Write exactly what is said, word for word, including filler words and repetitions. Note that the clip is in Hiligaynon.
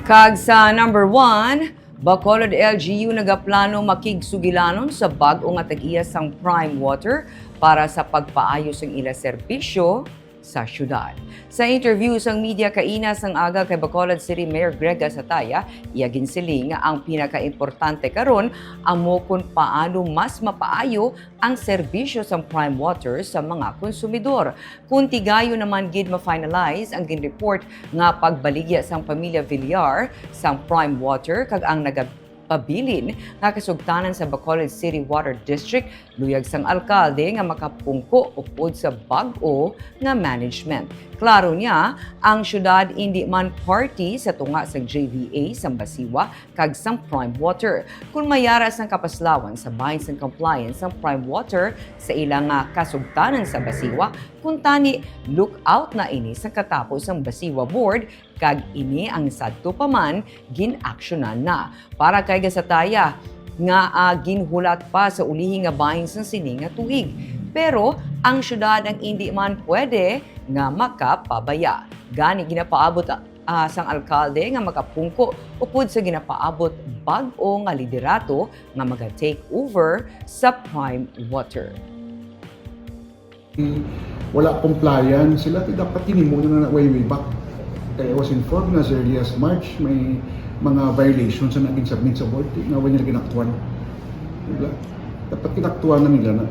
Kag sa number one, Bacolod L G U nagaplano makigsugilanon sa bag-o nga tag-iya sang Prime Water para sa pagpaayo sang ila serbisyo sa syudad. Sa interview sang media kaina sang aga kay Bacolod City Mayor Greg Gasataya, iya ginsiling nga ang pinakaimportante karon amo kon paano mas mapaayo ang serbisyo sang Prime Water sa mga konsumidor. Kon tigayon naman gid ma-finalize ang ginreport nga pagbaligya sang pamilya Villar sang Prime Water kag ang nagapabilin nga kasugtanan sa Bacolod City Water District, luyag sang alkalde nga makapungko upod sa bag-o nga management. Klaro niya, ang syudad indi man party sa tunga sang J V A sang Basiwa kag sang Prime Water. Kon mayara sang kapaslawan sa bahin sang compliance sang Prime Water sa ila nga kasugtanan sa Basiwa, kuntani look out na ini sa katapo sang Basiwa Board, kag ini ang sadto pa man gin-aksyonan na. Para kay Gasataya, nga, ah, ginhulat pa sa ulihi nga bahin sang sini nga tuig. Pero ang syudad ang indi man pwede nga makapabaya. Gani ginapaabot, ah, sang alkalde nga makapungko upod sa ginapaabot bag-o nga liderato nga maga-take over sa Prime Water. Wala compliance sila, kay dapat ginimo na na way, way back. Kay I was informed na as early as March, may mga violations na naging submit sa board, nga wala nila ginaktuan. Diba? Dapat ginaktuan na nila na.